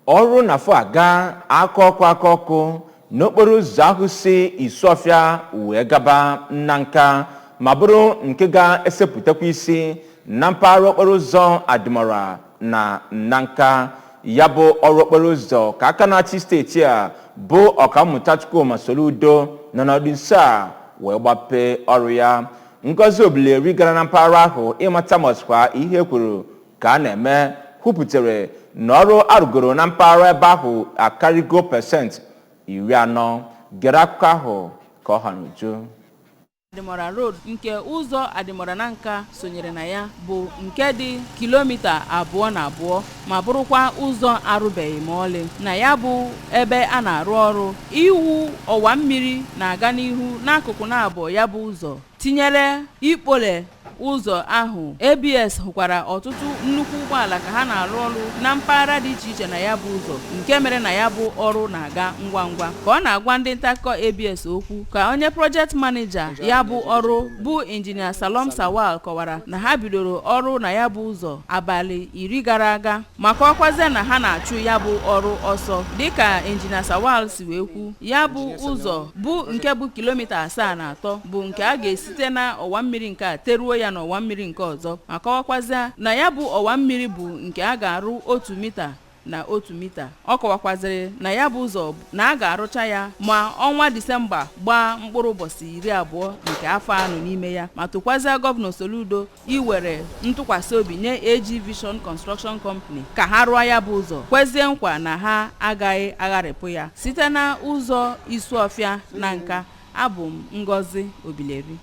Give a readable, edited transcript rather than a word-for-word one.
Ọrụ na-afọ aga aka ọkụ aka ọkụ n'okporo ụzọ ahụ si Isuọfịa wee gaba Nanka, ma bụrụ nke ga-esepụtakwa isi na mpaghara okporo ụzọ Adịmọra na Nanka. Ya bụ ọrụ okporo ụzọ ka aka na-achị steeti a bụ Ọkammụta Chukwuma Soludo nọ n'ọdị nso a wee gbapee ọrụ ya. Ngozi Obileri gara na mpaghara ahụ ịmata ma ọsịkwa ihe kwuru ka a na-eme, kwupụtara na ọrụ arụgoro na mpaghara ebe ahụ akarịgo 40%. Gere akụkọ ahụ ka ọ ha n'uju. Adịmọra Road nke ụzọ Adịmọra Nanka sonyere na ya bụ nke dị kilomita 22, ma bụrụkwa ụzọ arụbeghị ma ọlị. Na ya bụ ebe a na-arụ ọrụ iwu ọwa mmiri na-aga n'ihu n'akụkụ na-abụọ ya bụ ụzọ, tinyere ikpole ụzọ ahụ. ABS hụkwara ọtụtụ nnukwu ụgbọala ka ha na-arụ ọrụ na mpaghara dị iche iche na ya bụ ụzọ, nke mere na ya bụ ọrụ na-aga ngwa ngwa. Ka ọ na-agwa ndị ntaakụkọ ABS okwu, ka onye project manager ya bụ ọrụ bụ Injinia Salom Sawal kọwara na ha bidoro ọrụ na ya bụ ụzọ abalị 10 gara aga, ma kọwakwazie na ha na-achụ ya bụ ọrụ ọsọ. Dịka Injinia Sawal si wee kwu, ya bụ ụzọ bụ nke bụ kilomita 73, bụ nke a ga-esite na ọwa mmiri nke a teruo ya n'ọwa mmiri nke ọzọ, ma kọwakwazie na ya bụ ọwa mmiri bụ nke a ga-arụ 1 mita na 1 mita. Ọ kọwakwaziri na ya bụ ụzọ na a ga-arụcha ya ma ọnwa Disemba gbaa mkpụrụ ụbọchị 20 nke afọ anọ n'ime ya, ma tụkwazịa Gọvanọ Soludo iwere ntụkwasị obi nye AG Vision Construction Company ka ha rụọ ya bụ ụzọ, kwezie nkwa na ha agaghị agharịpụ ya. Site na ụzọ Isuọfịa Nanka, abụ m Ngozi Obileri.